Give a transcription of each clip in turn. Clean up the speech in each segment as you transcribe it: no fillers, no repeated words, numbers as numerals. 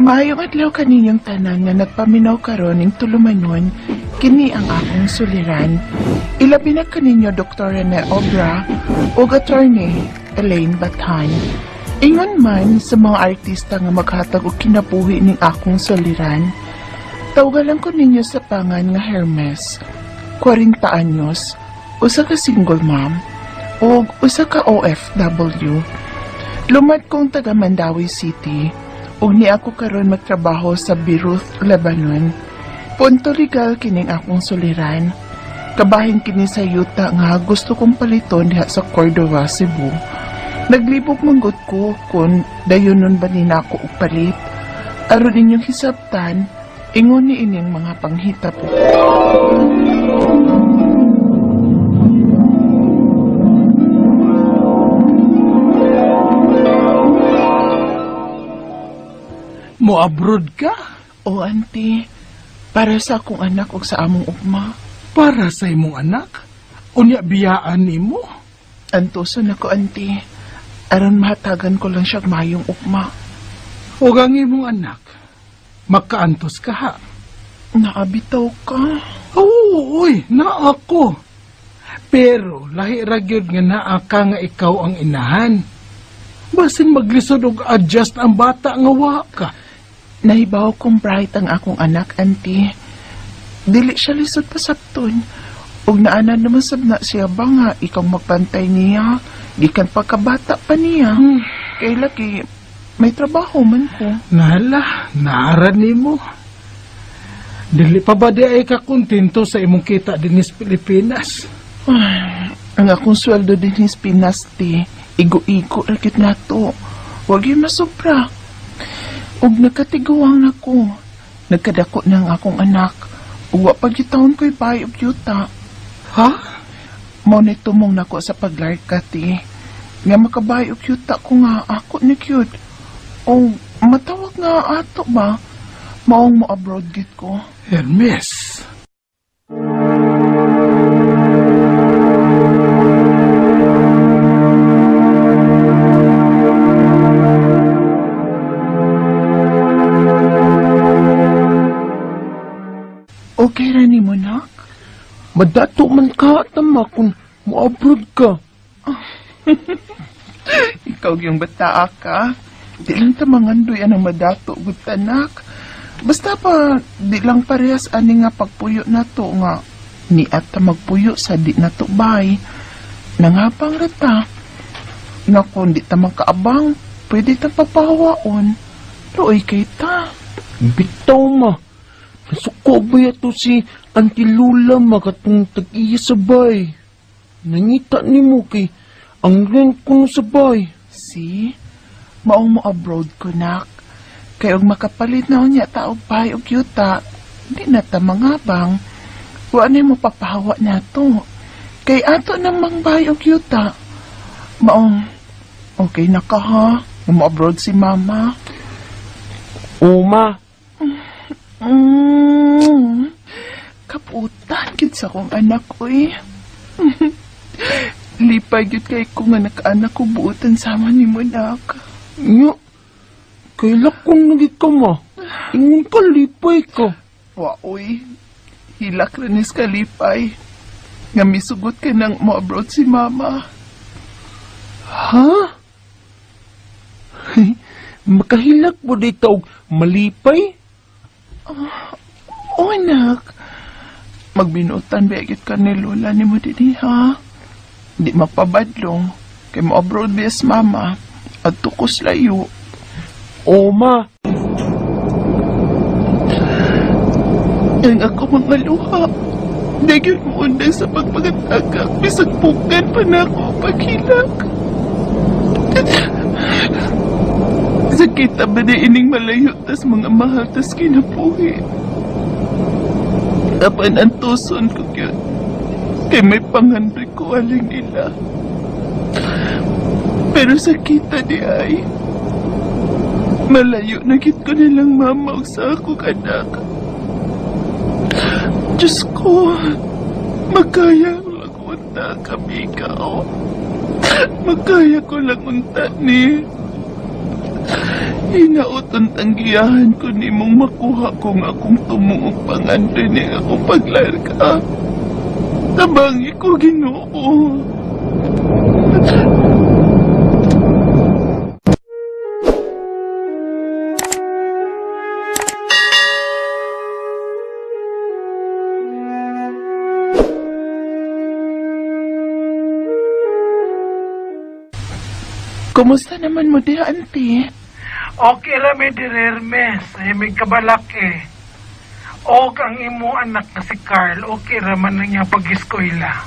Maayong adlaw kaninyong tanan nga nagpaminaw karon ning tulumanon, kini ang akong suliran. Ilabi na kaninyo Dr. Rene Obra ug Attorney Elaine Bathan. Ingon man sa mga artista nga maghatag og kinabuhi ning akong suliran, tawgalan ko ninyo sa pangan nga Hermes, 40 anyos, usa ka single mom, ug usa ka OFW. Lumad kong taga Mandaue City, ug ni ako karon magtrabaho sa Beirut, Lebanon. Punto legal kining akong suliran. Kabahin kini sa yuta nga gusto kong paliton diha sa Cordova, Cebu. Naglibog manggod ko kung dayunon ba ni nako og palit. Aron inyong hisabtan, ingon ni ining mga panghitabo. Mo abroad ka? O, auntie, para sa akong anak o sa among ugma. Para sa imong anak? Unya biyaan nimo? Antuson ako, auntie. Aron mahatagan ko lang siya mayong ugma. O ang imong anak, makaantos ka ha? Naabitaw ka? Oo, oy, naa ako. Pero lahi ra gyud nga naa ka nga ikaw ang inahan. Basin maglisod og adjust ang bata nga wa ka. Nahibaw kong bright ang akong anak, auntie. Dili siya lisod pasabton. Ug naana naman sab na siya ba nga ikaw magpantay niya, gikan pagkabata pa niya. Kay lagi may trabaho man ko. Nala, naara nimo. Dili pa ba di ay ka kontento sa imong kita dinis Pilipinas? Ay, ang akong sweldo dinis Pinas, ti, igo-igo ra gyud nato. Wag gyud masobra. Ug nagkatiguang nako, nagkadako na ang akong anak. Ug wa pa gyud taon ko'y bahay og yuta. Ha? Mao ni tumong nako sa paglarka, ti. Nga makabahay og yuta ko nga ako ni cute. O matawag nga ato ba? Maong mo abroad gid ko. Hermes. Okay ra nimo, nak? Madato man ka tama kung mo-abroad ka. Ikaw yung bataa ka. Di lang ta mangandoy anang madato gud tanak. Basta pa di lang parehas ani nga pagpuyo nato nga niat ta magpuyo sa di nato bay. Nangapang ra ta. Nga kung di ta makaabang, pwede ta papahawaon. Luoy kay ta. Bitaw ma. Nasuko ba yato si Auntie Lula makatong tag-iya sa bay? Nangita ni mo kay ang rent ko sa bay. Si, maong mo abroad ko, nak. Kay og makapalit na unya ta og bay og yuta, di na ta mangabang. Wa na mo papahawa nato. Kay ato namang bay og yuta. Maong, okay na ka ha? Mo abroad si mama. O ma. Kaputan gid sa akong anak ko eh. Lipay gid kay ko nga nakaanak ko buotan sama ni mo, nak. Nya, kailak kong nagit ka ma. Ingon ka, lipay ka. Wa, oy. Hilak ranis ka lipay. Nga misugot ka nang mo-abroad si mama. Ha? Makahilak mo dito og malipay? Oh, anak. Magbinutan ba agad ka ni Lola ni mo dini, ha? Di mapabadlong. Kay mo abroad bias mama. At tukos layo. O, ma. Ang ako mga luha. Nagyan mo undang sa pagpagatagak. Bisag pukan pa na ako paghilak. Sakit ba na ining malayo tas mga mahal tas kinabuhi. Apan ang tuson ko yun. Kay may pangandoy ko aling nila. Pero sa kita di ay, malayo na gid ko nilang mama og sa akong anak. Diyos ko, magkaya ko lang unta kami ikaw. Magkaya ko lang unta ni. Hinaot ang tanggiyahan ko nimong makuha kung akong tumuog pangandoy ni akong paglarga. Tabangi ko, Ginoo. Kumusta naman mo diha, auntie? Okay ra mi dir, Hermes. Ay, may kabalak eh. Og ang imo anak na si Carl, okay ra man na niya pag-eskwela.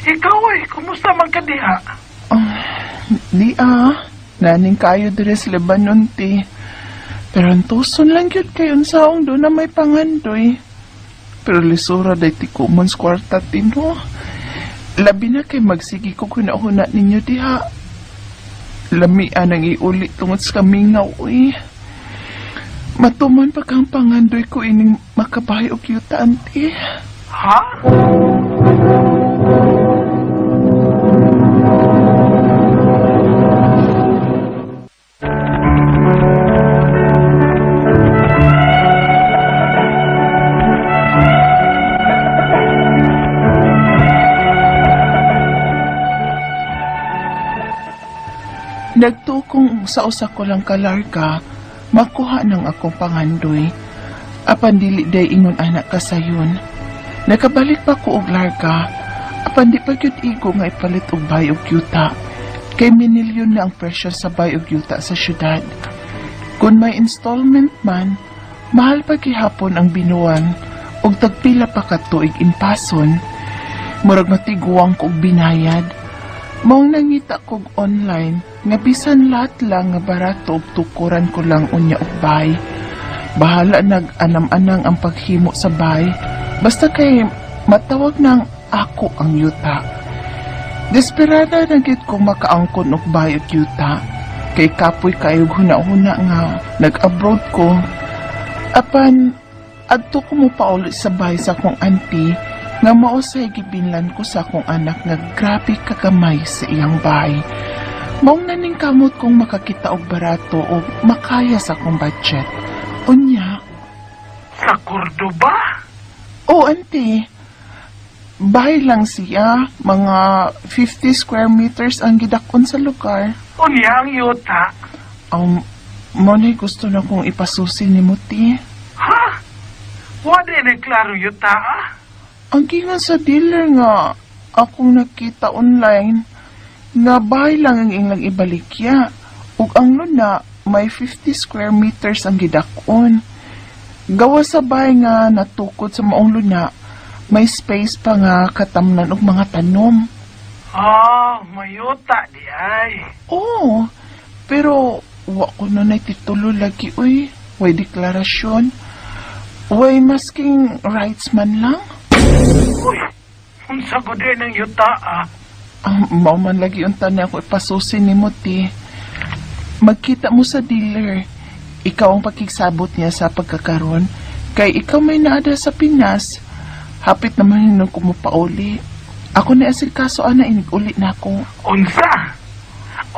Ikaw ay, kumusta man ka diha? Di ah, naning kayo dire sa Lebanon, ti. Pero ang tuson lang gyud kayo saong doon na may pangandoy. Pero lisura day ti kumon sa kwarta ti no. Labi na kay magsigi ko kunahuna ninyo diha. Lamian ang iuli tungod sa kamingaw, uy. Matuman pa kang pangandoy ko ining makabahay og yuta, auntie. Ha? Nagtukong sa usa ko lang kalarga, makuha ng akong pangandoy. Apan dili day ingon anak kasayon. Nakabalik pa ko og larga, apan di pa gyud igo nga ipalit og bay og yuta. Kay minilyon na ang presyo sa bay og yuta sa syudad. Kung may installment man, mahal pa gihapon ang binuang og tagpila pa ka tuig inpason. Murag matiguang ko og binayad. Maong nangita kog online nga bisan lahat lang nga barato og tukuran ko lang unya og bay. Bahala nag anam-anang ang paghimo sa bay, basta kay matawag nang ako ang yuta. Desperada na gyud kong makaangkon og bay og yuta. Kay kapoy kayo huna-huna nga nag-abroad ko. Apan adto ko mo pauli sa bahay sa akong auntie nga mao say gibinlan ko sa akong anak nga grabe kagamay sa iyang bahay. Maong naning kamot kong makakita og barato o makaya sa akong budget. Unya. Sa Cordoba? Oh, auntie. Bahay lang siya. Mga 50 square meters ang gidakon sa lugar. Unya ang yuta? Mo na gusto na kong ipasusi ni Muti. Ha? Wala na klaro yuta, ah? Ang gingan sa dealer nga akong nakita online nga bahay lang ang ilang ibalikya. Ug ang luna may 50 square meters ang gidakon. Gawa sa bahay nga natukod sa maong luna, may space pa nga katamnan og mga tanom. Oh, mayuta di ay. Oo, pero wa ko na titulo lagi, uy. Way deklarasyon. Way masking rights man lang. Uy, unsa ko din ang yuta, ah? Mao man lagi unta na ako ipasusi ni mo, ti. Magkita mo sa dealer. Ikaw ang pakigsabot niya sa pagkakaroon. Kay ikaw may naada sa Pinas. Hapit naman nung kumupauli. Ako na asikaso, ana, inig-uli na ako. Unsa?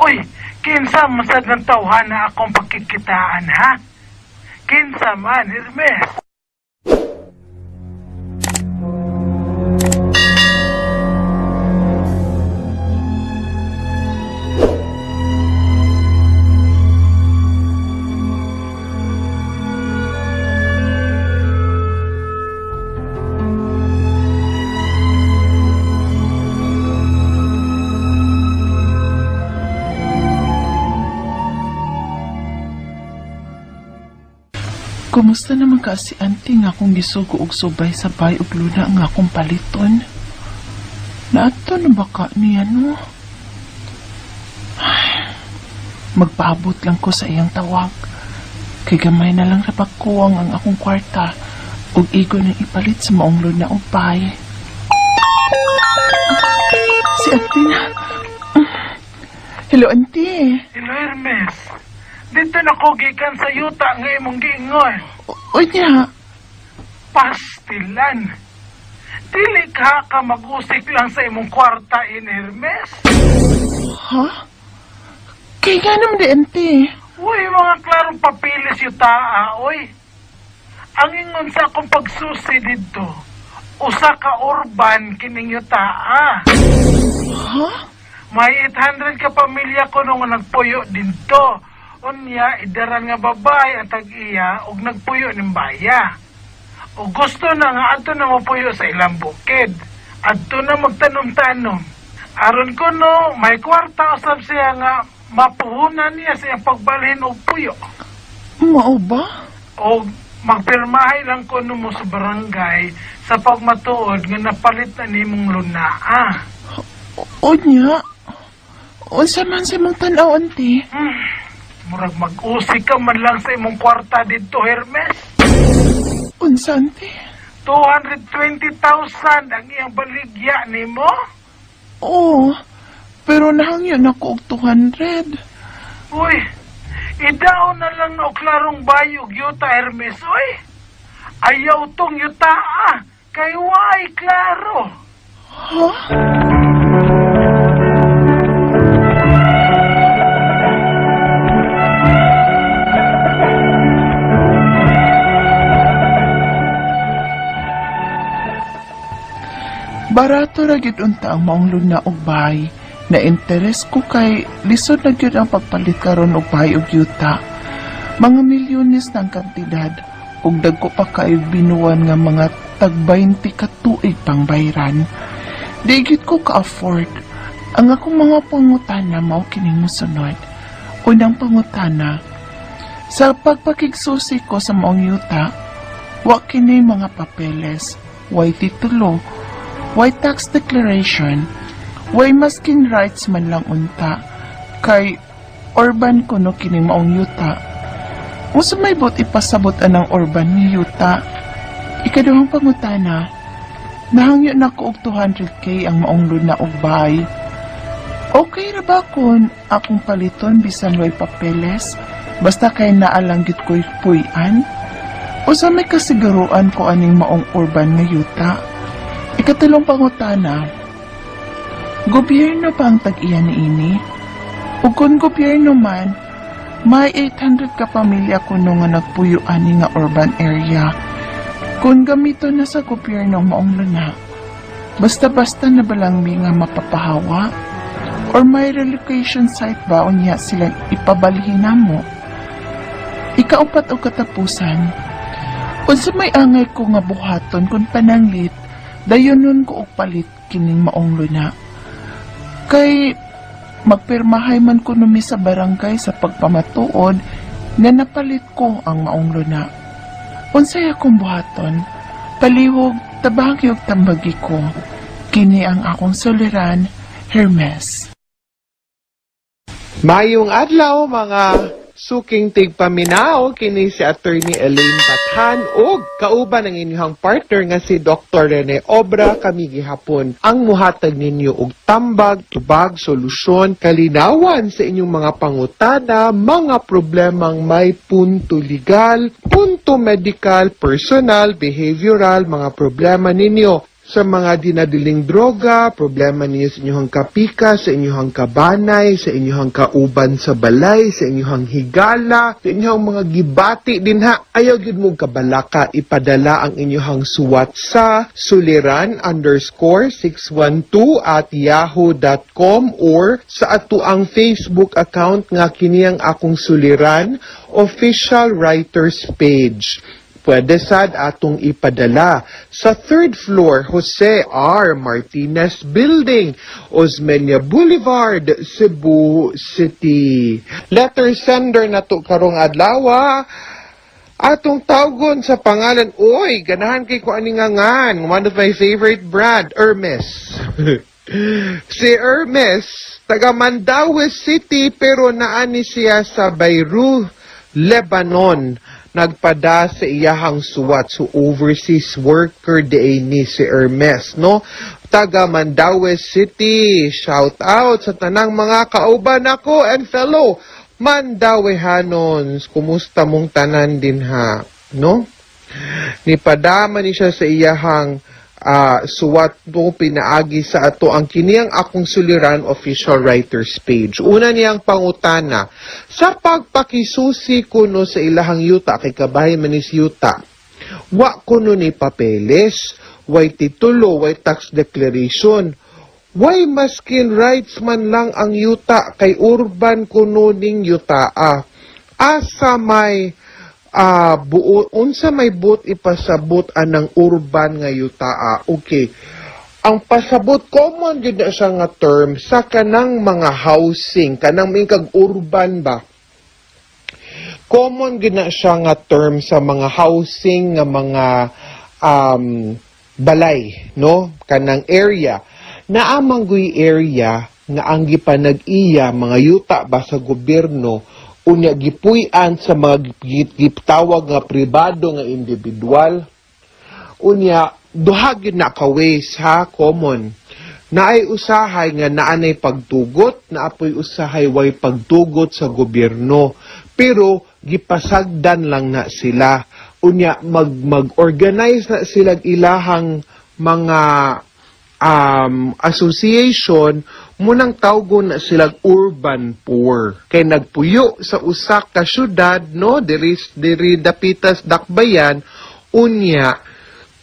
Uy, kinsa masad ng tawhan na akong pagkikitaan, ha? Kinsa man, Hermes? Kumusta naman ka si auntie nga akong gisugo og subay sa bay og luna nga akong paliton? Naato na ba ka niya, no? Ay, magpaabot lang ko sa iyang tawag. Kay gamay na lang rapagkuwang ang akong kwarta ug igo nang ipalit sa maong luna og bay. Si auntie na. Hello, auntie. Hello, Hermes. Dito na ko gikan sa yuta nga imong giingon. Unya. Pastilan. Dili ka ka mag-usik lang sa imong kwarta in Hermes. Ha? Kaya nga naman di, auntie. Uy, mga klarong papilis yutaa, oy. Ang ingon sa akong pagsusi didto, usa ka urban kining yutaa. Ha? May 800 ka pamilya ko nung nagpuyo didto. Unya, idaran nga babae ang tag-iya og nagpuyo ning baya. O gusto na nga adto na mopuyo sa ilang bukid. Adto na magtanom-tanom. Aron ko no, may kwarta usab siya nga mapuhunan niya sa iyang pagbalhin og puyo. Mao ba? O magpirmahay lang ko no mo sa barangay sa pagmatuod nga napalit na nimong lunaa. Unya, unsa man sa imong tan-aw, auntie? Murag mag-usik ka man lang sa imong kwarta didto, Hermes. Unsa, auntie? 220,000 ang iyang baligya nimo? Oo, pero nahangyo na ko og 200. Uy, idaon na lang og klarong bayog yuta, Hermes, uy. Ayaw tong yuta, ah. Kay waay klaro. Ha? Barato ra gyud unta ang maong luna og bahay na interes ko kay lisod na gyud ang pagpalit karon og bahay og yuta. Mga milyones ng kantidad ug dagko pa kaayo binuan nga mga tag 20 ka tuig pang bayran. Di gyud ko ka-afford. Ang akong mga pangutana mao kining mosunod. Unang pangutana, sa pagpakigsusi ko sa maong yuta, wa kini mga papeles, way titulo, way tax declaration, way maskin rights man lang unta, kay urban kuno kini maong yuta. Unsa may bot ipasabot anang urban ni yuta? Ikaduhang pangutana, nahangyo na ko og 200K ang maong luna og bahay. Okay ra ba kun akong paliton bisan way papeles, basta kay naalang gyud ko'y puy-an? Usa may kasiguruan ko aning maong urban nga yuta? Ikatulong pangutana, gobyerno pa ang tag-iya niini? Ug kung gobyerno man, may 800 ka pamilya kuno nga nagpuyo ani nga urban area. Kung gamito na sa gobyerno maong luna, basta-basta na ba lang mi nga mapapahawa? Or may relocation site ba unya silang ipabalhin namo? Ikaupat o katapusan, unsa may angay ko nga buhaton kung pananglit, dayonon ko og palit kining maong luna. Kay magpirmahay man ko numi sa barangay sa pagpamatuod nga napalit ko ang maong luna. Unsay akong buhaton? Palihog, tabagi og tambagi ko. Kini ang akong suliran, Hermes. Mayong adlaw mga suking tigpaminaw, kini si Attorney Elaine Bathan ug kauban ang inyong partner nga si Dr. Rene Obra. Kami gihapon ang muhatag ninyo og tambag, tubag, solusyon, kalinawan sa inyong mga pangutana, mga problemang may punto legal, punto medical, personal, behavioral, mga problema ninyo sa mga dinadiling droga, problema ninyo sa inyong kapika, sa inyong kabanay, sa inyong kauban sa balay, sa inyong higala, sa inyong mga gibati din ha. Ayaw gyud mo kabalaka, ipadala ang inyong suwat sa suliran_612@yahoo.com or sa ato ang Facebook account nga kini ang akong suliran official writers page. Pwede sad atong ipadala sa 3rd floor, Jose R. Martinez Building, Osmeña Boulevard, Cebu City. Letter sender na to karong adlaw. Atong tawgon sa pangalan, oy, ganahan kay ko ani ngangan, one of my favorite brand, Hermes. Si Hermes, taga Mandaue City, pero naani siya sa Beirut, Lebanon. Nagpada sa iyahang suwat. So overseas worker di ni si Hermes, no? Taga Mandaue City. Shout out sa tanang mga kauban ako and fellow Mandawehanons. Kumusta mong tanan din ha, no? Nipadama ni siya sa iyahang Suwat mo pinaagi sa ato ang kiniyang Akong Suliran official writers page. Una niyang pangutana, sa pagpakisusi kuno sa ilahang yuta, kay kabahin man is yuta, wa kuno ni papeles, way titulo, way tax declaration, way maskin rights man lang ang yuta kay urban kuno ning yutaa. Asa may buo, unsa may buot ipasabot anang urban nga yutaa? Okay. Ang pasabot, common gyud na siya nga term sa kanang mga housing, kanang may kag urban ba. Common gyud na siya nga term sa mga housing nga mga balay, no? Kanang area. Naa man guy area nga ang gipanag-iya mga yuta ba sa gobyerno, unya gipuy-an sa mga gitawag nga pribado nga individual. Unya duha gyud na ka ways ha, common. Naay usahay nga naanay pagtugot, naapoy usahay way pagtugot sa gobyerno. Pero gipasagdan lang na sila. Unya mag-organize na sila ilahang mga association, munang tawgon na sila urban poor. Kay nagpuyo sa usa ka syudad, no, diri diri dapitas Dakbayan, unya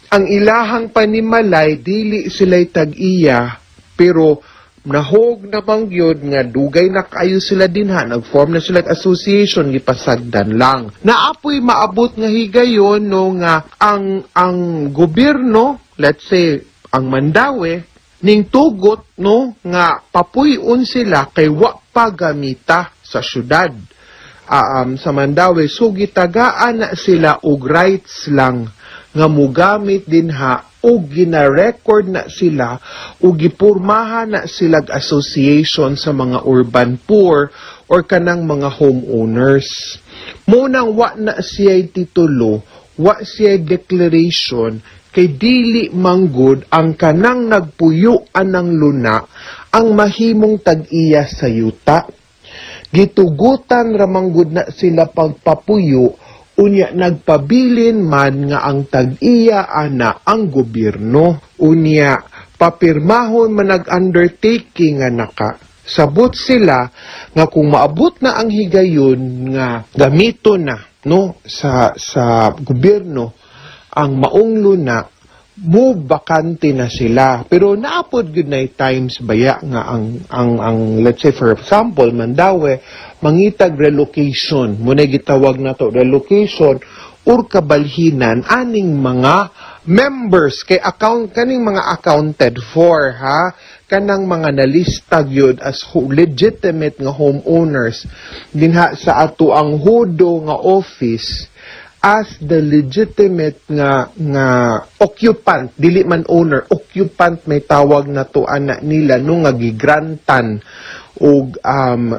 ang ilahang panimalay dili sila'y tag-iya, pero nahog na bang gyud nga dugay na kaayo sila dinha, nag-form na sila association, gipasagdan lang. Naapoy maabot nga higayon, no, nga ang gobyerno, let's say ang Mandaue, ning tugot, no, nga papuy-on sila kay wa pa gamita sa syudad sa Mandaue, so gitagaan na sila og rights lang nga mugamit dinha og gina-record na sila ug gipurmahan na sila association sa mga urban poor or kanang mga homeowners. Munang wa na siya titulo, wa siya declaration, kay dili manggod ang kanang nagpuyo anang luna ang mahimong tag-iya sa yuta. Gitugutan ramanggod na sila pagpapuyo, unya nagpabilin man nga ang tag-iya ana ang gobyerno. Unya papirmahon man nag-undertaking nga naka sabot sila nga kung maabot na ang higayon nga gamito na, no, sa gobyerno ang maong luna, mo bakante na sila. Pero naapod gud na times baya nga ang let's say, for example, Mandaue, mangitag relocation mo na, gitawag na to relocation or kabalhinan aning mga members kay account kaning mga accounted for ha, kanang mga nalista gyud as legitimate nga homeowners dinha sa ato ang HUDO nga office as the legitimate nga occupant, dili man owner, occupant may tawag na to ana nila, no, nga gigrantan og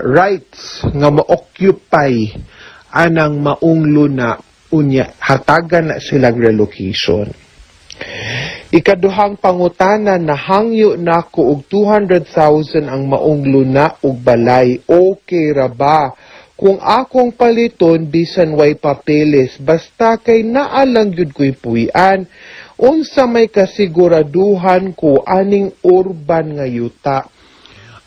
rights nga ma-occupy anang maong luna, unya hatagan na silang relocation. Ikaduhang pangutana, nahangyo nako og 200,000 ang maong luna ug balay. Okay ra ba kung akong paliton bisan way papeles, basta kay naa lang gyud ko'y puy-an? Unsa may kasiguraduhan ko aning urban nga yuta?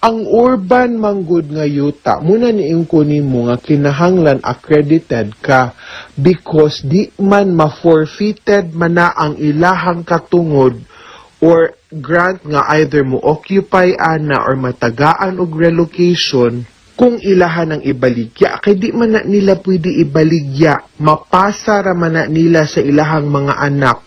Ang urban manggod nga yuta, muna niing ko nimo nga kinahanglan accredited ka because di man ma-forfeited man na ang ilahang katungod or grant nga either mo occupy ana or matagaan og relocation kung ilahan ang ibaligya, kay di man na nila pwede ibaligya, mapasa ra man na nila sa ilahang mga anak,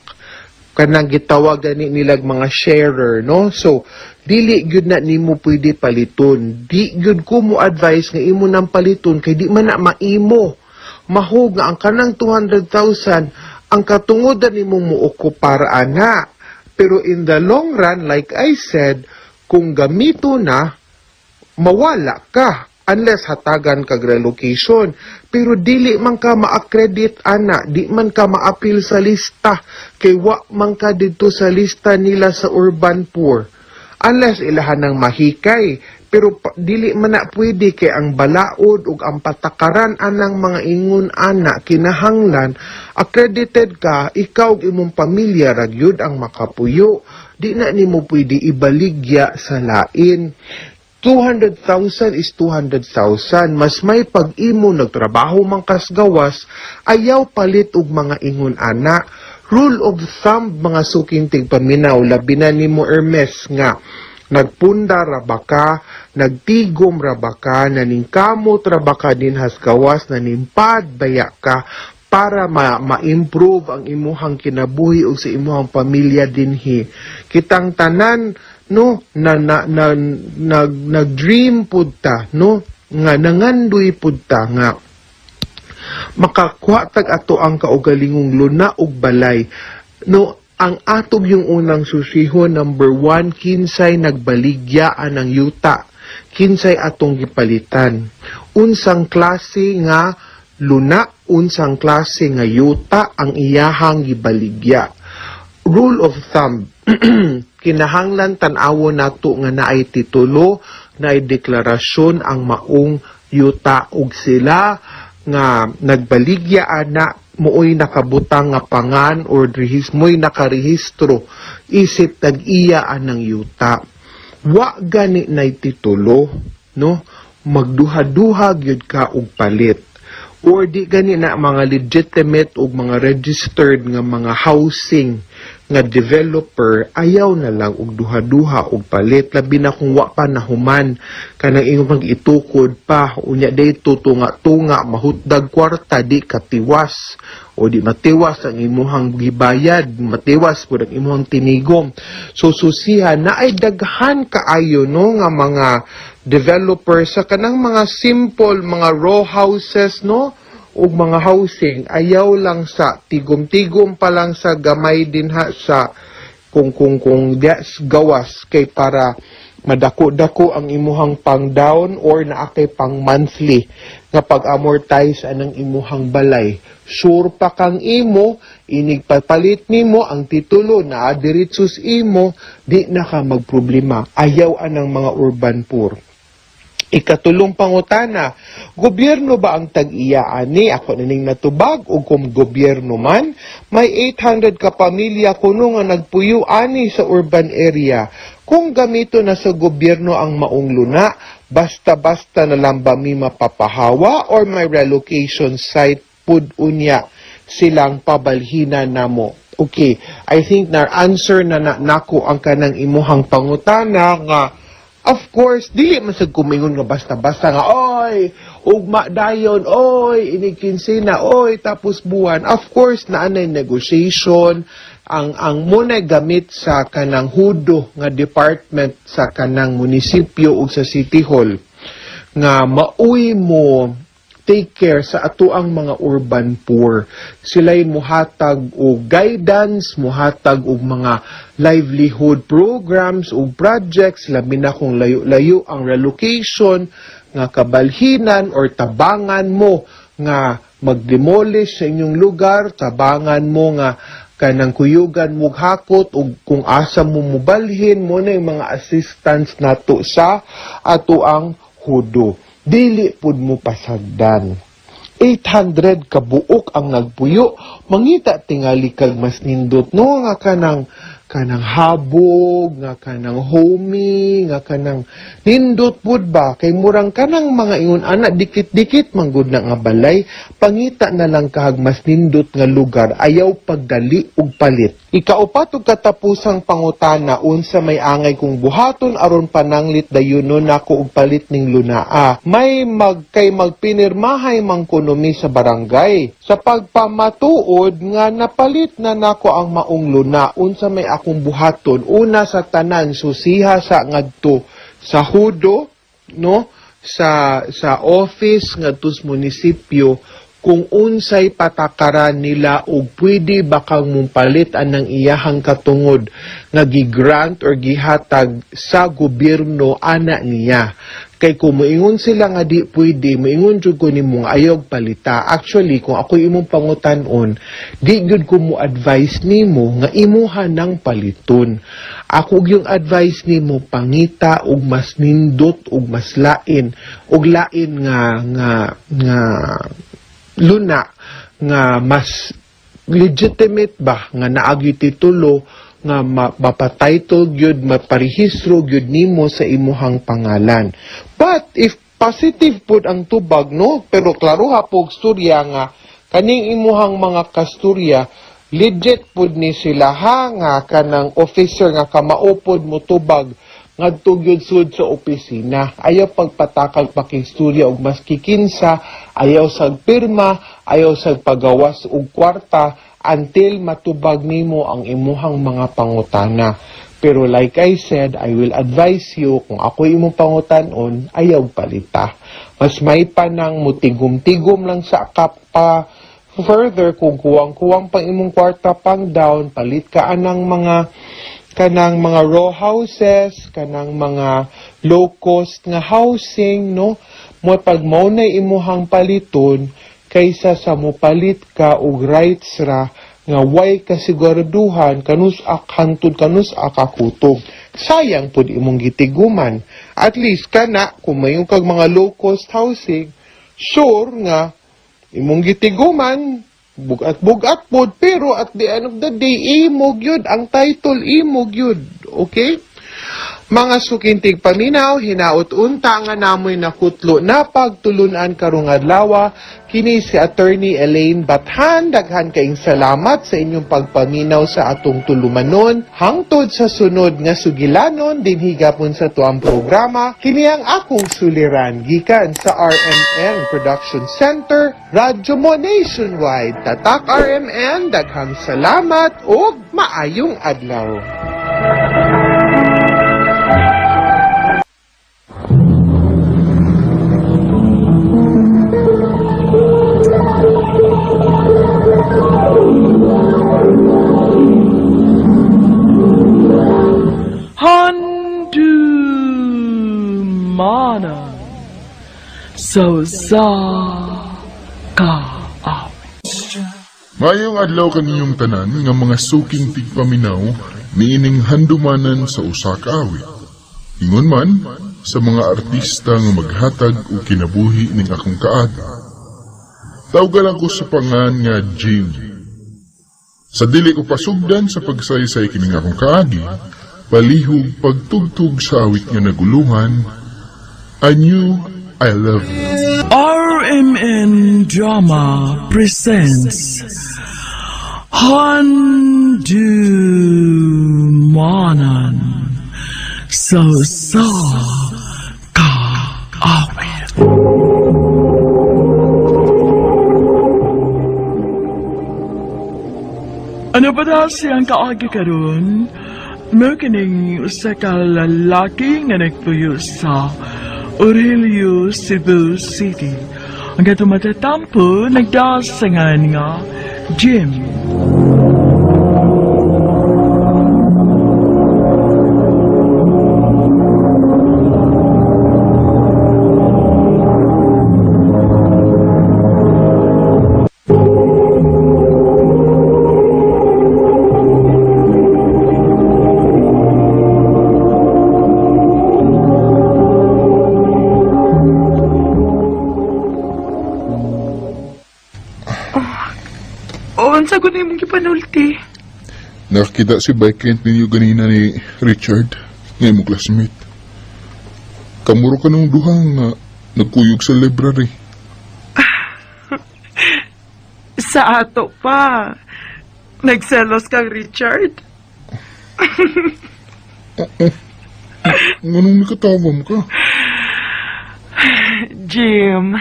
kanang gitawag gani nilag mga sharer, no? So dili gyud na nimo pwede paliton. Di gyud ko mo advise nga imo nang paliton kay di man na maimo. Mahog nga ang kanang 200,000 ang katungodan nimo mo okupar ana, pero in the long run, like I said, kung gamito na, mawala ka unless hatagan kag relocation. Pero dili man ka ma-accredit ana, di man ka ma-appeal sa lista kay wa man ka didto sa lista nila sa urban poor unless ilahan ng mahikay. Pero dili man na pwede kay ang balaod ug ang patakaran anang mga ingon ana, kinahanglan accredited ka, ikaw ug imong pamilya ra gyud ang makapuyo. Di na nimo pwede ibaligya sa lain. 200,000 is 200,000. Mas may pag imo nagtrabaho man kas gawas, ayaw palit og mga ingon ana. Rule of thumb, mga suking tigpaminaw, labi na nimo, Hermes, nga nagpunda ra ba ka, nagtigom ra ba ka, naningkamot ra ba ka dinhas gawas, nanimpad baya ka para ma-improve ang imuhang kinabuhi ug sa imuhang pamilya dinhi. Kitang tanan, no, na nag dream pud ta, no, nga nangandoy pud ta nga makakuha tag ato ang kaugalingong luna ug balay, no. Ang atog yung unang susihon, number 1, kinsay nagbaligya anang yuta, kinsay atong gipalitan, unsang klase nga luna, unsang klase nga yuta ang iyahang gibaligya. Rule of thumb, kinahanglan tan-awon nato nga naay titulo, naay deklarasyon ang maong yuta ug sila nga nagbaligya ana mooy nakabutang nga pangan or mo'y nakarehistro isip tag-iya anang yuta. Wa gani nay titulo, no, magduha-duha gyud ka og palit or di gani na mga legitimate og mga registered nga mga housing nga developer, ayaw na lang og duha-duha og palit, labi na kung wa pa nahuman, kanang imong mag-itukod pa unya dayto tunga-tunga, mahutdag kwarta, di katiwas o di matiwas ang imuhang gibayad, matiwas pud ang imuhang tinigom. So susiha na ay daghan kaayo, no, nga mga developer sa kanang mga simple mga row houses, no, ug mga housing. Ayaw lang sa tigom-tigom pa lang sa gamay dinha sa kung diya gawas kay para madako-dako ang imuhang pang down or naa kay pang monthly nga pag-amortize anang imuhang balay. Sure pa kang imo inig papalit nimo, ang titulo naa diretso sa imo, di na ka magproblema. Ayaw anang mga urban poor. Ikatulong pangutana, gobyerno ba ang tag-iya ani? Ako na ning natubag. O kung gobyerno man, may 800 ka pamilya kuno nga nagpuyo ani sa urban area. Kung gamito na sa gobyerno ang maong luna, basta-basta na lang ba mi mapapahawa or may relocation site pud unya silang pabalhina namo? Okay, I think na answer na, na nako ang kanang imuhang pangutana nga. Of course, dili man sad kumingon nga basta-basta nga, "Oy, ugma dayon, oy, inig kinsena, oy, tapos buwan." Of course, naa nay negotiation, ang muna gamit sa kanang hudo nga department sa kanang munisipyo ug sa City Hall nga maoy mo take care sa atoang mga urban poor. Sila'y muhatag og guidance, muhatag og mga livelihood programs ug projects, labi na kung layo-layo ang relocation nga kabalhinan or tabangan mo nga mag-demolish sa inyong lugar, tabangan mo nga kanang kuyugan mo hakot ug kung asa mo mubalhin mo na yung mga assistance nato sa ato ang hudo. Dili pud mo pasagdan. 800 kabuok ang nagpuyo, mangita tingali kag mas nindot, no, nga kanang habog, nga kanang homey, nga kanang nindot pud ba kay murang kanang mga ingon ana, dikit-dikit man gud na nga balay. Pangita na lang kahag mas nindot nga lugar, ayaw pagdali og palit. Ikaupat ug katapusang pangutana, unsa may angay kong buhaton aron pananglit dayunon nako og palit ning lunaa? May mag kay magpinirmahay man kuno mi sa barangay sa pagpamatuod nga napalit na nako ang maong luna. Unsa may akong buhaton? Una sa tanan, susiha sa ngadto sa hudo, no, sa office ngadto sa munisipyo kung unsay patakaran nila ug pwede ba kang mupalit anang iyahang katungod nga gi-grant or gihatag sa gobyerno ana niya. Kay kung moingon sila nga di pwede, moingon jud ko nimo nga ayaw palita. Actually, kung ako imong pangutan-on, di gyud ko mo advice nimo nga imuha nang paliton. Ako yung advice nimo, pangita og mas nindot og mas lain og lain nga nga nga luna nga mas legitimate ba nga naagyo titulo nga mapatitle gyud, maparehistro gyud nimo sa imuhang pangalan. But if positive pud ang tubag, no, pero klaro ha pug storya nga kaning imuhang mga kasturya legit pud ni sila ha, nga kanang officer nga kamao pod mo tubag ngadto gyud sud sa opisina. Ayaw pagpatakal pakistorya og maski kinsa, ayaw sag pirma, ayaw sag pagawas og kwarta until matubag nimo ang imuhang mga pangutana. Pero like I said, I will advise you, kung ako imong pangutan-on, ayaw palita. Mas may pa nang mutigom-tigom lang sa kapa further, kung kuwang-kuwang pang imong kwarta pang down, palit ka anang mga kanang mga row houses, kanang mga low cost nga housing, no? Mo pag mao na imuhang paliton kaysa sa mopalit ka og rights ra nga way kasiguraduhan kanus hangtod kanus akakutob. Sayang pud imong gitiguman. At least kana kung mayon kag mga low cost housing, sure nga imong gitiguman bugat-bugat pod, pero at the end of the day imo gyud ang title, imo gyud. Okay? Mga sukintig paminaw, hinaot unta nga namoy nakutlo na pagtulunan karong adlaw. Kini si Attorney Elaine Bathan. Daghan kaing salamat sa inyong pagpaminaw sa atong tulumanon. Hangtod sa sunod nga sugilanon, dinhi gapon sa tuang programa. Kini ang akong suliran gikan sa RMN Production Center, Radyo Mo Nationwide. Tatak RMN, daghang salamat ug maayong adlaw. Handumanan so sa ka Mayong adlaw kaninyong tanan nga mga suking tigpaminaw niining handumanan sa usa ka awit. Ingon man sa mga artista nga maghatag og kinabuhi ning akong kaagi. Tawgan ako sa pangan nga Jim. Sa dili ko pasugdan sa pagsaysay kining akong kaagi, palihog pagtugtog sa awit nga naguluhan, I knew I love you. RMN Drama presents Handumanan so sa ka awit. Ano ba daw siyang kaagi karon? Mao kining usa ka lalaki nga nagpuyo sa Aurelio, Cebu City. Ang katong matatampo, nagdasangan nga Jim. Unsa gud imong gipanulti? Nakakita si Bike ninyo ganina ni Richard, nga imong classmate. Kamuro ka nung duha nga nagkuyog sa library. Sa ato pa. Nagselos kang Richard? Nganong nakatawa mo ka? Jim,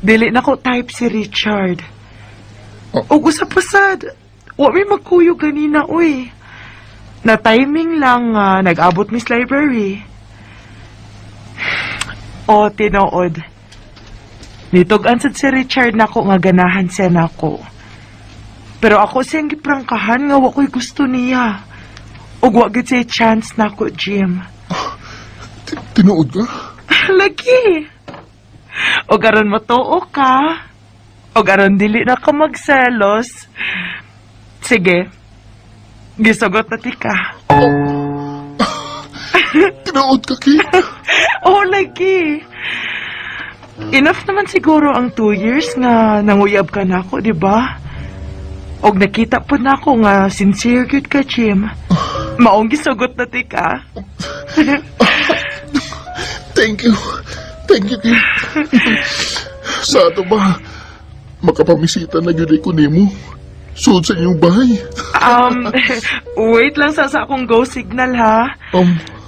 dili na ko type si Richard. Og usa pa sad, wa may magkuyog ganina, uy. Na timing lang nag-abot Miss Library. O, tinuod. Nitug-an sad si Richard nako nga ganahan siya nako. Pero ako siyang giprangkahan nga wa ko'y gusto niya. Ug wa gyud siya chance nako, Jim. Tinuod ka? Lagi. O aron matuo ka. O aron dili na ka magselos. Sige. Gisugot na ti ka. Tinuod ka, Kate. Oh, lagi. Enough naman siguro ang 2 years nga nanguyab ka na ako, di ba? Og nakita po na ako nga sincere gyud ka, Jim. Maong gisugot na ti ka. Thank you. Thank you, Kate. Sa ato ba, makapamisita na gyud ko nimo. Suod sa inyong bahay. Wait lang sa akong go signal, ha?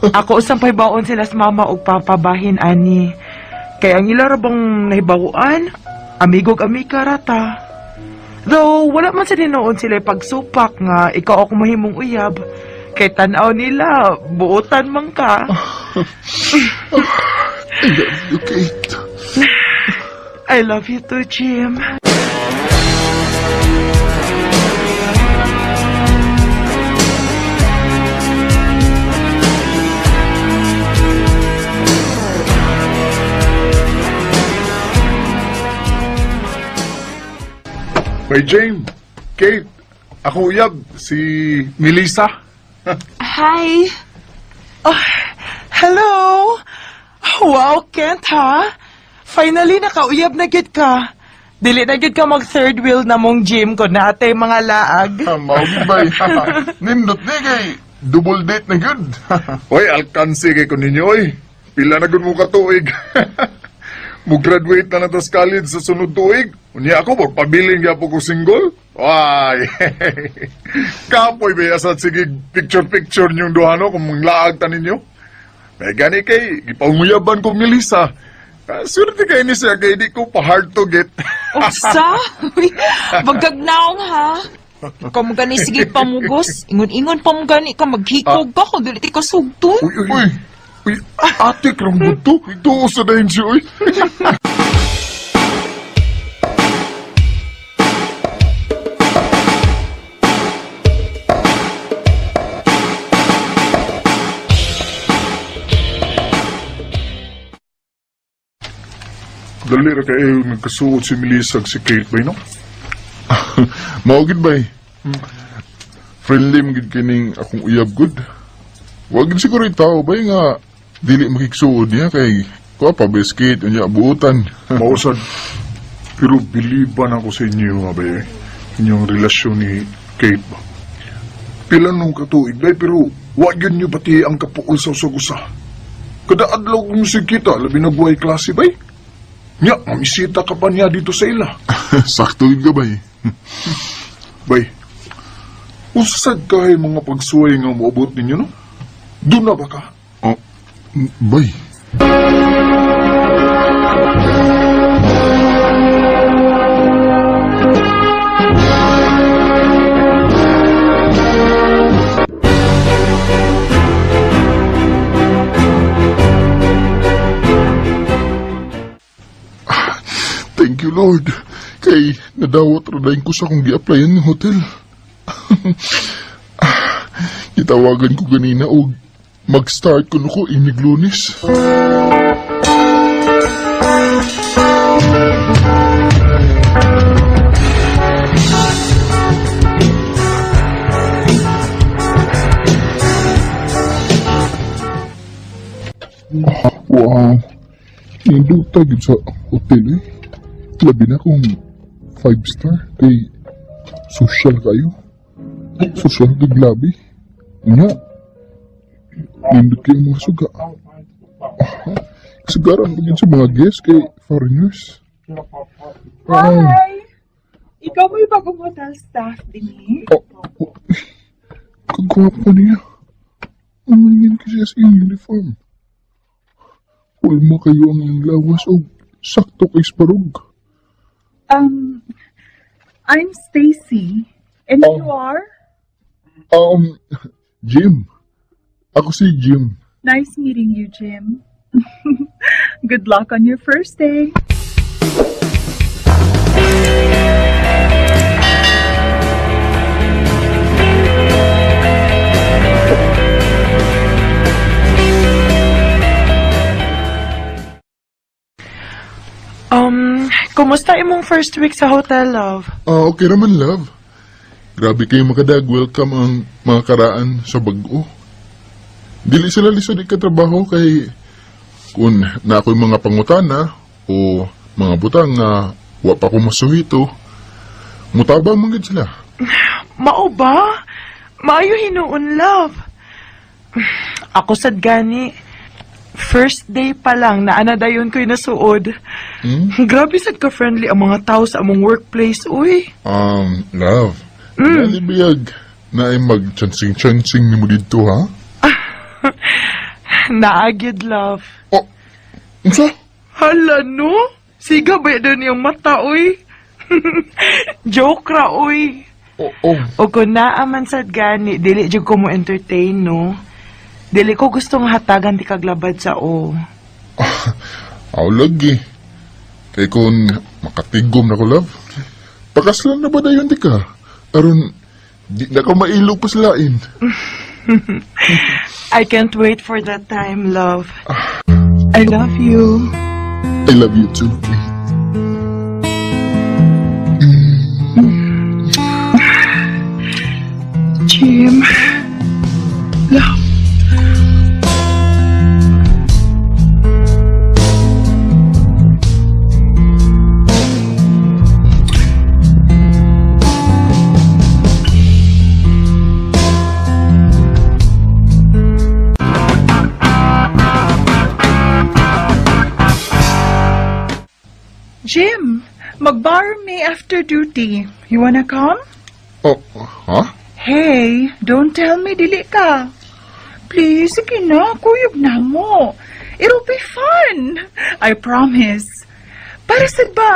Ako usang pahibaon sila sa mama og papabahin, ani. Kaya ang ila ra bang nahibawaan, amigog amika rata. Though, wala man sa dinoon sila pagsupak nga ikaw ako mahimong uyab. Kay tan-aw nila, buotan man ka. I love you, Kate. I love you too, Jim. Hey, James, Kate, ako uyab, si Melissa. Hi. Oh, hello. Wow, Kent, ha? Finally, nakauyab na gid ka. Dili na gid ka mag third wheel na mong gym ko na atay mga laag. Maugid bay. Nindot ni kay double date na gud. Oy, alkansi kay ko ninyo, oy. Pila na gud mo katuig. Mo-graduate na na tas college sa sunod tuig. Unya ako, magpabilin gyapon ko single. Ay, kapoy ba asat sige picture-picture niyong duhano kung manglaag ta ninyo. May gani kay, gipanguyaban ko Melissa. Swerte kay ni siya kay di ko pa hard to get. Usa? Bagagnaong ha? Ikaw mo gani sige pamugos. Ingon-ingon pa mo gani ka maghikog ka kung dili ti ka sugton. Uy, uy, uy. Uy, ate krang buto. Tuo sa dahin siya, uy. Dali ra kayo nagkasuot si Melissa ug si Kate bay, no? Maugid bay. Friendly man gid kining akong uyab gud. Wa gid siguro tao bay nga dili makiksuod niya kay kuha pa biscuit unya buutan. Mausad. Pero biliban ako sa inyo nga bay, inyong relasyon ni Kate ba. Pila nung katuig day pero wa gyud niyo pati ang kapuol sa usag-usa. Kada adlaw kung kita labi na buhay klase bay. Nya, mamisita ka pa niya dito sa ila. Sakto gid ka bay. Bay, usad kahay mga pagsuway nga moabot ninyo, no? Doon na ba ka? Oh, bay. Thank you, Lord. Kay nadawat ra ko sa akong gi-applyan ng hotel. Gitawagan ko ganina og mag-start ko ko inig Lunes. Oh, wow. Ninduta gyud sa hotel eh. Labi na kung 5 star kay social kayo. Social kay labi. Nga. Nindot kayo mga suga. Sugaran pa sa mga guests kay foreigners. Hi! Ikaw mo yung bagong hotel staff, Dini? Oh, oh. Kagwapo niya. Ang tingin ko siya sa iyong uniform. Hulma kayo ang iyong lawas o sakto kay sparog. I'm Stacy. And you are? Jim. Ako si Jim. Nice meeting you, Jim. Good luck on your first day. Kumusta imong first week sa hotel, love? Ah, okay raman, love. Grabe kayo makadag. Welcome ang mga karaan sa bag-o. Dili sila lisod ikatrabaho kay kung na ako'y mga pangutana o mga butang nga wa pa ko masuhito, mutabang man gid sila. Mao ba? Maayo hinuon, love. Ako sad gani. First day pa lang na anadayon ko'y nasuod. Hmm? Grabe sad ka-friendly ang mga tao sa among workplace, uy. Love. Mm. Biyag na ay mag-chansing-chansing ni mo dito, ha? Naagid, love. Oh, unsa? Hala, no? Siga ba doon yung mata, uy? Joke ra, uy. Oh, oh. O kung naaman sad gani, dili jud ko mo entertain, no? Dili ko gustong hatagan di kaglabad sa o. Aw, lagi. Kay kung makatigom na ko, love. Pakaslan na ba dayon di ka? Aron, di na ka mailog pa sa lain. I can't wait for that time, love. I love you. I love you too. Jim. Love. Jim, mag-bar me after duty. You wanna come? Oh, ha? Hey, don't tell me dili ka. Please, sige na, kuyog na mo. It'll be fun. I promise. Para sa ba,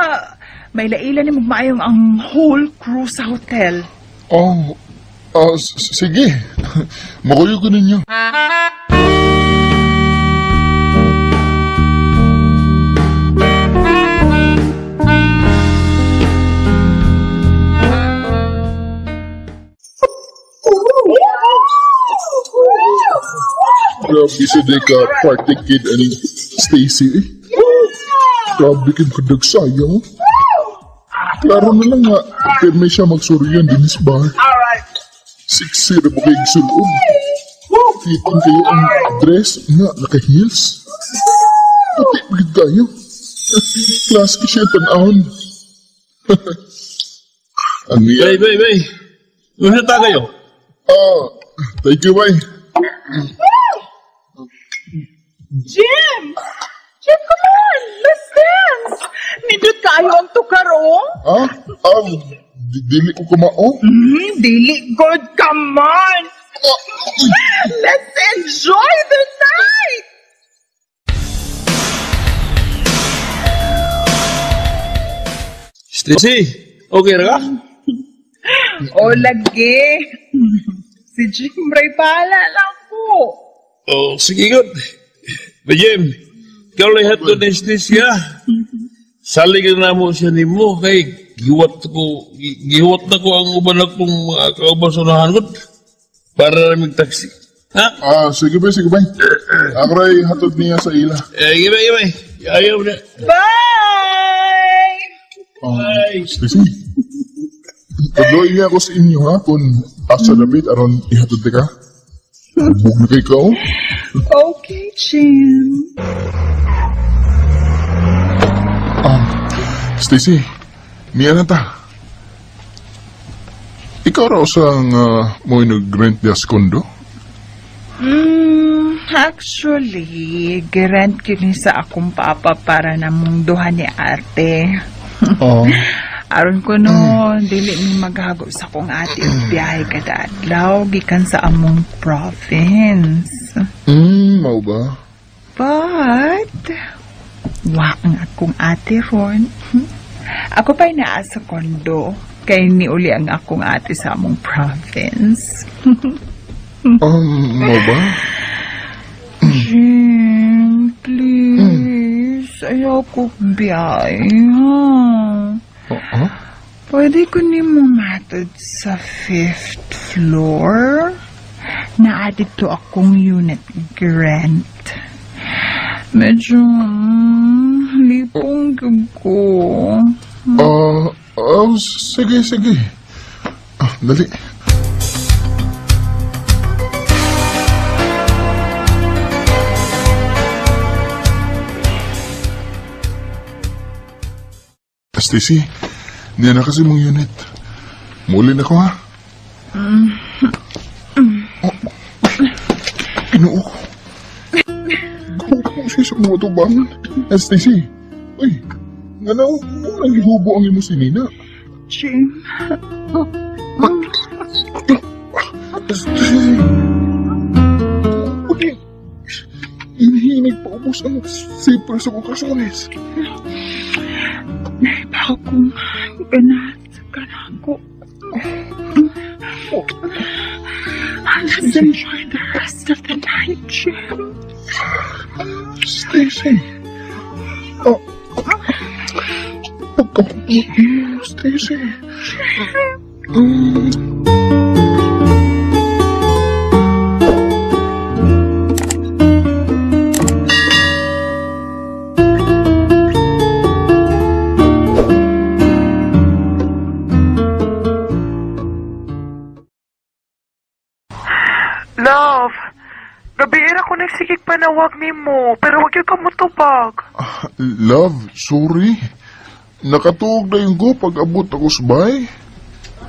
may laila ni maayong ang whole crew sa hotel. Oh, sige. Makuyog ko ninyo. Grabe sa di ka party kid ani Stacy eh. Grabe kay kadagsayang. Klaro na lang nga, pirmi siya magsuriyan din sa bar. Siksi na ba kayo sulod? Fitting kayo ang dress nga naka-heels. Puti pagid kayo. Class ka siya tanahon. Ang niya. Bay, bay, bay. Unsa ta kayo? Thank you, bay. Jim! Jim, come on! Let's dance! Nindot kayo ang tukar, oh! Ah? Dili ko kumao? Dili good, come on! Let's enjoy the night! Stacy, okay ra ka? O, lagi. Si Jim Ray pala lang po. Oh, sige, good. Ba, Jim, ikaw lang hatod ni Stacy, ha? Salig na mo siya ni mo, kay giwat na ko ang uban akong mga kauban sa unahan ko para na mag-taxi. Ha? Sige ba, sige ba. Ako rin hatod niya sa ila. Sige ba, sige ba. Ayaw na. Bye! Bye! Stacy, kadloy niya ako sa inyo, ha? Kung asa dapit, aron ihatod ka. Bug na kay ka, oh. Okay, Jim. Stacy, niya na ta. Ikaw raw sang mo'y nag-rent niya sa kondo? Actually, girent kini sa akong papa para namong duha ni ate. Oh. Aron ko no, dili mi maghago sa akong ate og biyahe kada adlaw gikan sa among province. Mao ba? But, wa ang akong ate ron. Ako pa'y naa sa kondo, kay niuli ang akong ate sa among province. Mao ba? Jim, please, ayaw ko biyahe, ha? Huh? Pwede ko ni mo matod sa 5th floor? Naa dito akong unit grant. Medyo Lipong gyud ko. Sige, sige. Dali. Stacy, niya na kasi mong unit. Muli na ko, ha? Oh, Ginoo ko. Gawa ko siya sa mga tubangan. Stacy, uy, nga na, nang gihubo ang imo si Nina. Jim. Stacy, uy, hinihinig pa ubos ang zipper sa kong kasones. Naiba akong ganahan sa kanako. Let's enjoy the rest of the night, Jim. Stacy. Oh. Pagkahubo, Stacy. Love, gabiin ako nagsigig panawag nimo, pero wag yun ka mutubag. Love, sorry. Nakatuog na yung go pag abot ako sa bahay.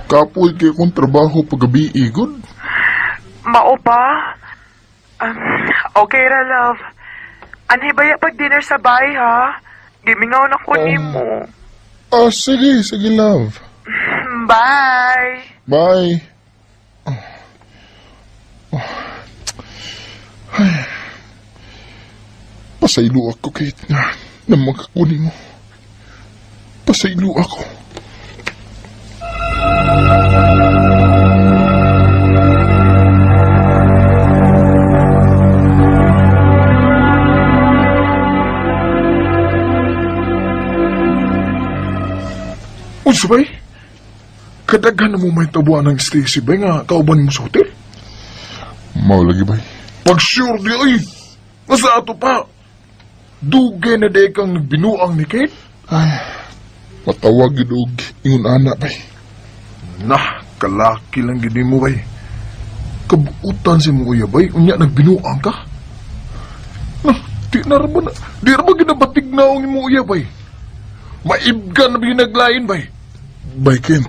Kapoy kay kong trabaho paggabi igod. Mao ba? Okay ra, love. Anhi ba ya pag dinner sa bahay, ha? Gimingaw na ko nimo. Sige, sige, love. Bye! Bye. Ay. Pasaylo ako kahit nga na magkakunin mo. Pasaylo ako. Unsa bay? Kadaghan na mo may tabuan ng Stacy bay nga kauban mo sa hotel? Mao lagi bay. Pag sure di ay, nasa ato pa. Dugay na day kang nagbinuang ni Kate. Ay, patawag yun og ingon ana bay. Nah, kalaki lang gini mo bay. Kabuutan si mo kuya bay, unya nagbinuang ka. Nah, di na ra ba na, di ra ba ginabatig na ang imo uya bay. Maibgan na ba naglain bay. Bay Ken.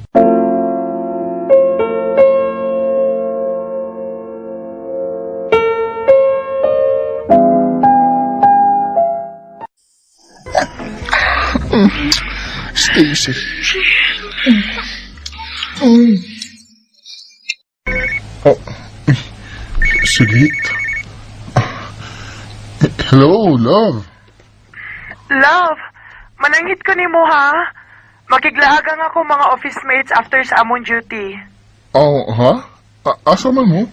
Stacy. Oh, sige. Hello, love. Love, mananghit ko nimo ha. Makiglaagang ako mga office mates after sa among duty. Oh, ha? Asa man mo?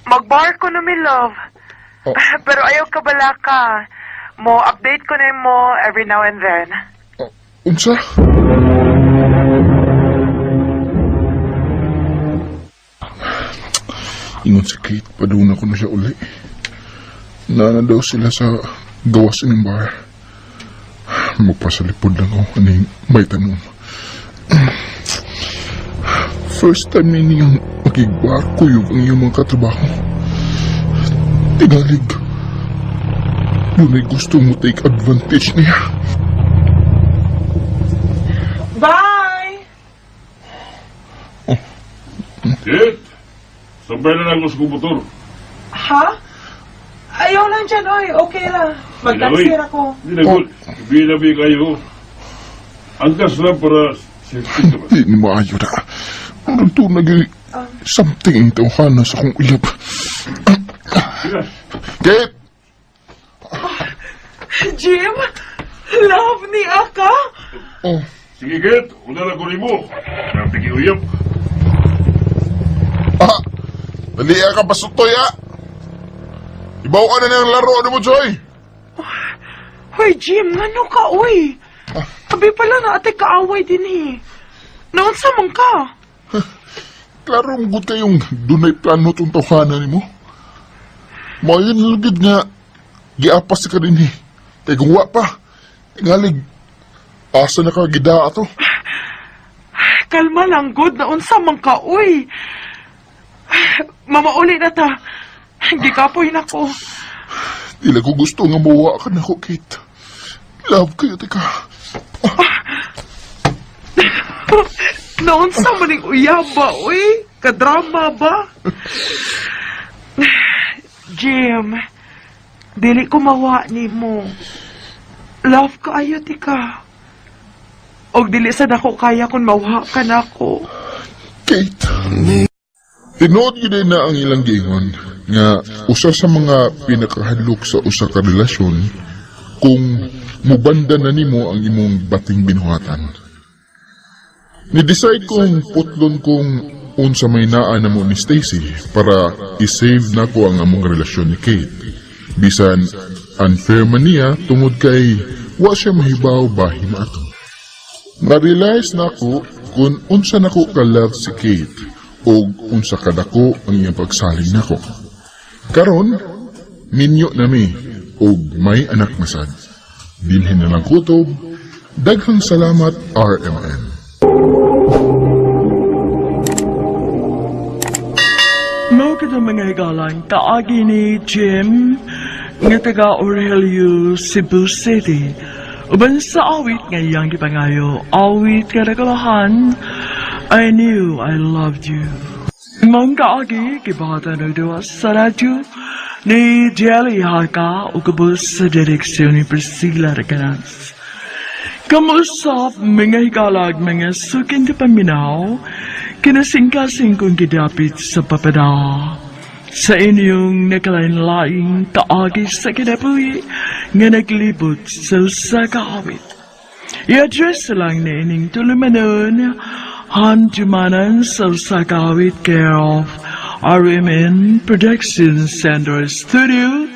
Magbar ko no mi, love. Oh. Pero ayaw ka bala ka. Mo update ko na mo every now and then. Oh, unsa? Ingon si Kate, paduna ko na siya uli. Nana daw sila sa gawas ng bar. Magpasalipod lang ako aning may tanong. First time niyang makigbar kuyog ang iyong mga katrabaho. Tingalig. Dunay gusto mo take advantage niya. Bye! Oh. Kate! Sabay na lang ko sa kumotor. Ha? Ayaw lang dyan, oy. Okay lang. Mag-taxi ako. Hindi na good. Ibilabi kayo. Angkas lang para safety ka ba? Di ni maayo na. Ang tunag something ang tawhana sa akong uyab. Kate! Jim? Love ni Aka? Oh. Sige, Kate. Una na ko mo. Napiki uyab. Ah! Dali ka pasutoy, ah! Ibaw ka na ng laro ano mo, Joy! Hoy, Jim, ngano ka, uy? Abi pala na ate kaaway din eh. Naunsa man ka? Klaro mong good kayong dunay plano itong tawhana ni mo. Mayon lugid nga, giapas ka din eh. Kay kung wa pa, Tingalig, asa na ka gida ato? Kalma lang, good na unsa man ka, uy. Mamauli na ta. Gikapoy na ko. Dili ko gusto nga muwa ka nako, Kate. Love kayo, tika. Naunsa man ning uyaba, uy. Kadrama ba? Jim, dili ko mawa nimo. Love kaayo tika. Og dili sad ako kaya kung mawa ka nako. Kate. Tinuod gyud na ang ilang giingon nga usa sa mga pinakahadlok sa usa ka relasyon kung mubanda na nimo ang imong bating binuhatan. Ni-decide kong putlon kung unsa may naa namo ni Stacy para i-save nako ang among relasyon ni Kate. Bisan unfair man niya tungod kay wa siya mahibaw bahin ato. Na-realize nako kung unsa nako ka-love si Kate o unsa kadako ang iyang pagsalig nako. Karon, minyo nami og may anak na sad. Dinhin na lang kutob. Daghang salamat, RMN. Mao kita mga higalan, kaagi ni Jim nga taga Aurelio, Cebu City. Uban sa awit nga iyang gipangayo, awit kadagolahan, I Knew I Loved You. Maong kaagi, gibahatan og duwa sa radyo ni Jelly Haka ug ubos sa direksyon ni Priscilla Recanas. Kamusap mga higalag mga sukin ti paminaw, kinasingkasing kong gidapit sa papada. Sa inyong nakalain-laing kaagi sa kinabuhi nga naglibot sa usa ka awit. I-address lang ni ining tulumanon, Handumanan sa usa ka awit, care of RMN Production Center Studio,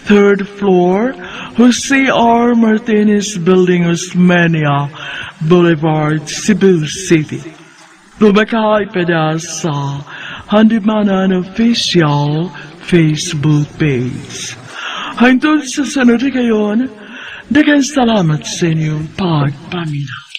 3rd floor, Jose R. Martinez Building, Osmeña Boulevard, Cebu City. Bubakay pada sa Handumanan Official Facebook page. Hangtod sa sunod kayon, daghang salamat sa inyong pagpaminaw.